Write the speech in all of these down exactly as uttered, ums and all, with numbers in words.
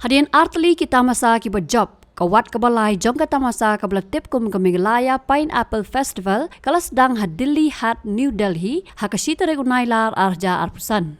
Hadien artylli ki tamasa kiba jop, ka wat kaba lai jong ka tamasa kaba la tip kum ka Meghalaya Pineapple Festival ka la sdang ha Dilli Haat, New Delhi, ha ka shi tarik u Nailar arhajar arphew san.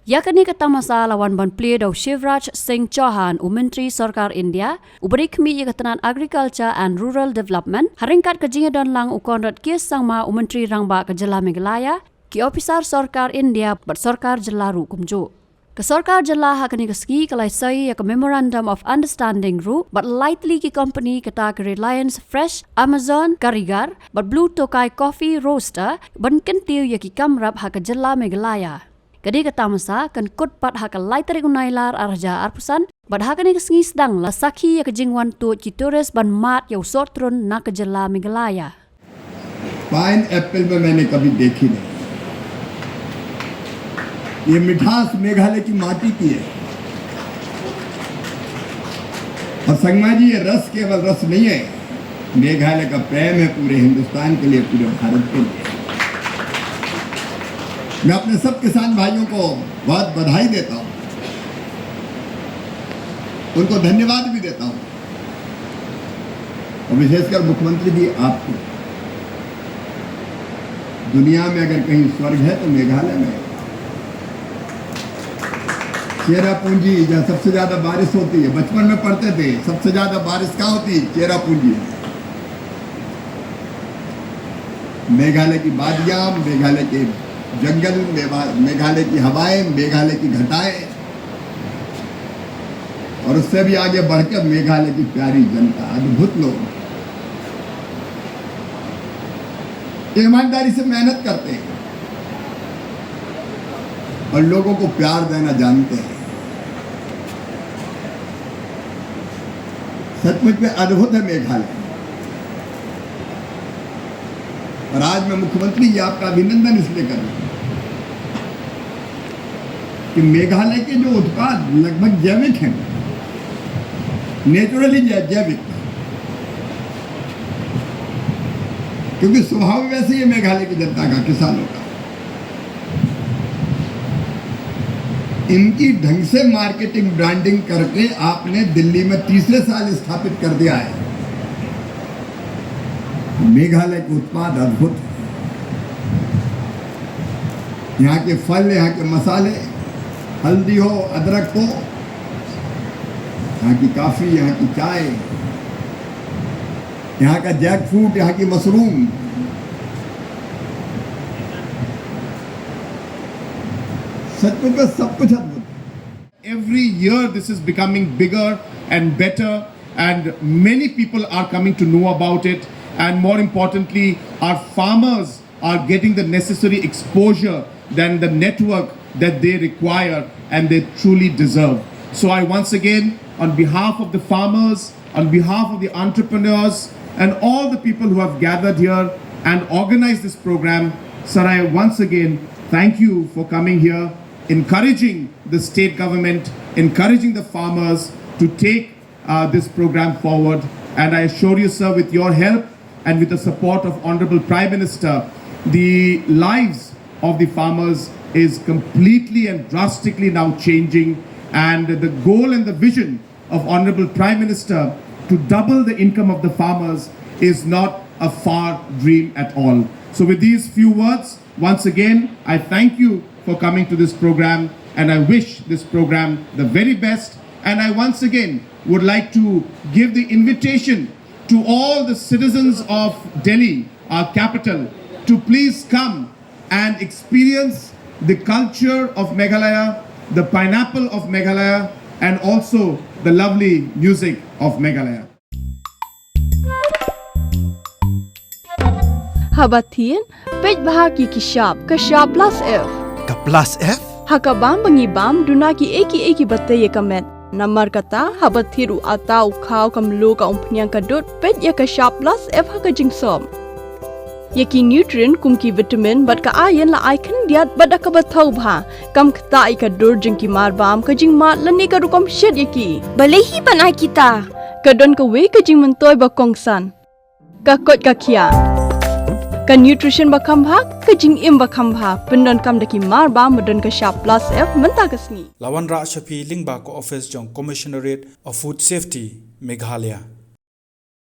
Ïa kane ka tamasa la wan ban plie da u Shivraj Singh Chouhan, u Myntri Sorkar India, u ba dei khmih ïa ka tnat Agriculture and Rural Development, ha ryngkat ka jingïadon lang u Conrad K Sangma, u Myntri Rangbah ka Jylla Meghalaya, ki ophisar sorkar India bad sorkar jylla ruh kumjuh. Ka sorkar jylla ha kane ka sngi ka la soi ïa ka Memorandum of Understanding ruh bad lai tylli ki kompani, kata ka Reliance Fresh, Amazon Karigar bad Blue Tokai Coffee Roaster, ban kyntiew ïa ki kam rep ha ka Jylla Meghalaya. Ka dei ka tamasa kan kut pat ha ka lai tarik u Nailar arhajar arphew san, bad ha kane ka sngi sdang la sakhi ïa ka jingwan tuid ki tourist ban mad ïa u sohtrun na ka Jylla Meghalaya. पाइन एप्पल में मैंने कभी देखी नहीं। ये मिठास मेघालय की माटी की है। और संगमा जी, ये रस केवल रस नहीं है, मेघालय का प्रेम है पूरे हिंदुस्तान के लिए, पूरे भारत के लिए। मैं अपने सब किसान भाइयों को बहुत बधाई देता हूँ, उनको धन्यवाद भी देता हूँ। और विशेषकर मुख्यमंत्री जी आपको, दुनिया में अगर कहीं स्वर्ग है तो मेघालय में है। चेरापूंजी, जहाँ सबसे ज्यादा बारिश होती है, बचपन में पढ़ते थे, सबसे ज्यादा बारिश कहाँ होती है? चेरापूंजी। मेघालय की वादियां, मेघालय के जंगल, मेवा-, मेघालय की हवाएं, मेघालय की घटाएं, और उससे भी आगे बढ़कर मेघालय की प्यारी जनता, अद्भुत लोग। ईमानदारी से मेहनत करते हैं और लोगों को प्यार देना जानते हैं। सचमुच में अद्भुत है मेघालय। और आज मैं मुख्यमंत्री जी आपका अभिनंदन इसलिए कर रहा हूं कि मेघालय के जो उत्पाद लगभग जैविक हैं, नेचुरली जैविक, क्योंकि स्वभाव वैसे ही है मेघालय की जनता का, किसानों का। इनकी ढंग से मार्केटिंग, ब्रांडिंग करके आपने दिल्ली में तीसरे साल स्थापित कर दिया है। मेघालय के उत्पाद अद्भुत हैं। यहाँ के फल, यहाँ के मसाले, हल्दी हो, अदरक हो, यहाँ की कॉफी, यहाँ की चाय, यहाँ का जैकफ्रूट, यहाँ की मशरूम, सचमुच में सब कुछ अद्भुत है। Every year this is becoming bigger and better, and many people are coming to know about it, and more importantly, our farmers are getting the necessary exposure than the network that they require and they truly deserve. So I once again, on behalf of the farmers, on behalf of the entrepreneurs, and all the people who have gathered here and organized this program, sir, I once again thank you for coming here, encouraging the state government, encouraging the farmers to take uh, this program forward. And I assure you, sir, with your help and with the support of Honorable Prime Minister, the lives of the farmers is completely and drastically now changing. And the goal and the vision of Honorable Prime Minister to double the income of the farmers is not a far dream at all. So, with these few words, once again, I thank you for coming to this program, and I wish this program the very best. And I once again would like to give the invitation to all the citizens of Delhi, our capital, to please come and experience the culture of Meghalaya, the pineapple of Meghalaya, and also the lovely music of Meghalaya. Haba thied, peit bha ki ki shap, ka shap plus F. Ka plus F? Ha ka bam ba ngi bam, duna ki ei ki ei kiba tei ïa ka met. Namar kata, haba thied u atta, u khaw, ka mluh, ka umphniang, ka dud, peit ïa ka shap plus F ha ka jingsop. Ïa ki nutrient kum ki vitamin bad ka iron la ai khyndiat bad da kaba thaw bha. Kam ktah ïa ka dur jong ki marbam, ka jingmad lane ka rukom shet ïa ki. Balei hi ban ai kita? Ka don kawei ka jingmyntoi ba kongsan. Ka koit ka khiah. Ka nutrition ba kham bha, ka jingim ba kham bha, pyndonkam da ki mar ba, ba don ka shap plus F mynta ka sngi. La wanrah sha phi lyngba ka office jong Commissionerate of Food Safety, Meghalaya.